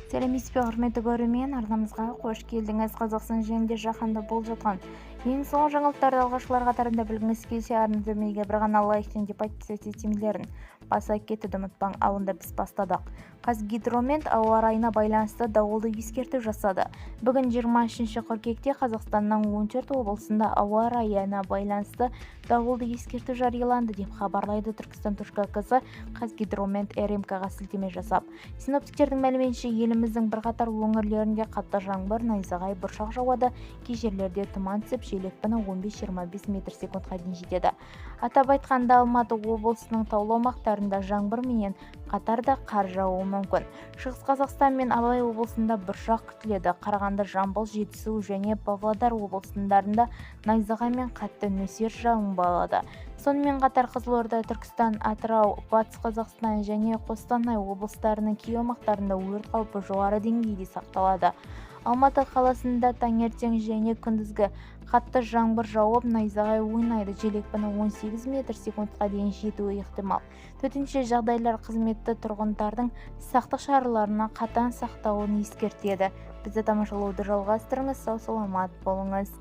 Сәлеметсіз бе, құрметті көрермен! Арнамызға қош келдіңіз! Қазақстан және жаһанда болып жатқан ең соңғы жаңалықтарды алғашқылар қатарында білгіңіз келсе, арна төменге бір ғана лайк және подписаться түймелерін баса кетуді ұмытпаң. Ал онда біз бастадық. Қазгидромет ауа райына байланысты дауылды ескерту жасады. Бүгін, 23 қыркүйекте, Қазақстанның 14 облысында ауа райына байланысты дауылды ескерту жарияланды, деп хабарлайды Түркістан.кз Қазгидромет РМК-ға сілтеме жасап. Синоптиктердің мәліметінше, еліміздің бірқатар өңірлерінде қатты жаңбыр, найзағай, бұршақ жауады, кей жерлерде тұман түсіп, жел екпіні 15-25 метр секундқа дейін жетеді. Атап айтқанда, Алматы облысының таулы аумақтарында жаңбыр менен қатар да қар жаууы мүмкін. Шығыс Қазақстан мен Абай облысында бұршақ күтіледі. Қарағанды, Жамбыл, Жетісу және Павлодар облыстарында найзағай мен қатты нөсер жауын болады. Сонымен қатар Қызылорда, Түркістан, Атырау, Батыс Қазақстан және Қостанай облыстарының кей аумақтарында өрт қаупі жоғары деңгейде сақталады. Алматы қаласында таңертең және күндізгі қатты жаңбыр жауып, найзағай ойнайды, жел екпіні 18 метр секундқа дейін жетуі ықтимал. Төтенше жағдайлар қызметі тұрғындардың сақтық шараларын қатаң сақтауын ескертеді. Бізді тамашалауды жалғастырыңыз, сау-саламат болыңыз!